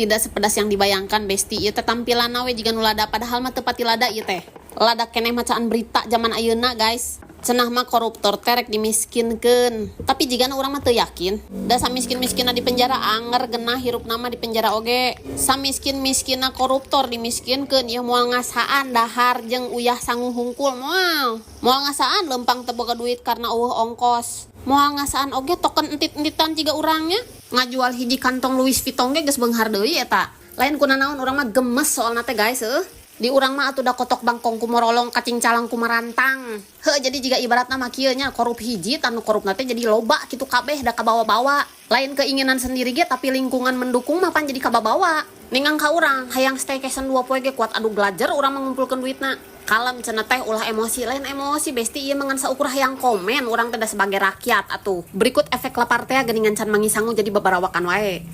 Tidak sepedas yang dibayangkan, Besti. Ieu teh tampilanna we jiga nu lada, padahal mah teu pati lada ieu teh. Lada keneh macaan berita zaman ayeuna, guys. Cenah mah koruptor teh rek dimiskinkeun. Tapi jigana urang mah teu yakin. Da samiskin-miskinna di penjara, anger genah hirupna mah di penjara oge. Samiskin-miskinna koruptor dimiskinkeun, ieu moal ngasaan dahar jeung uyah sangu hungkul moal. Moal ngasaan lempang teu boga duit karena euweuh ongkos. Moal ngasaan oge token entit-entitan jiga urangnya. Ngajual hiji kantong Louis Vuitton ge geus beunghar deui eta. Lain kuna naon, urang mah gemes soalna teh, guys, eueuh. Di urang mah atuh da kotok bangkong ku morolong, kacing calang ku marantang. Heuh, jadi jiga ibaratna mah kieu nya, korup hiji tanu korupna teh jadi loba kitu kabeh, da kabawa-bawa. Lain keinginan sendiri ge, tapi lingkungan mendukung mah pan jadi kabawa. Ningang ka urang hayang staycation 2 poe ge kuat adu belajar urang mengumpulkeun duitna. Kalem cenah teh, ulah emosi. Lain emosi, Besti, ieu mah ngan saukur hayang komen urang teh da sebagai rakyat atuh. Berikut efek lapar teh geuningan can manggih sangu, jadi babarawakan wae.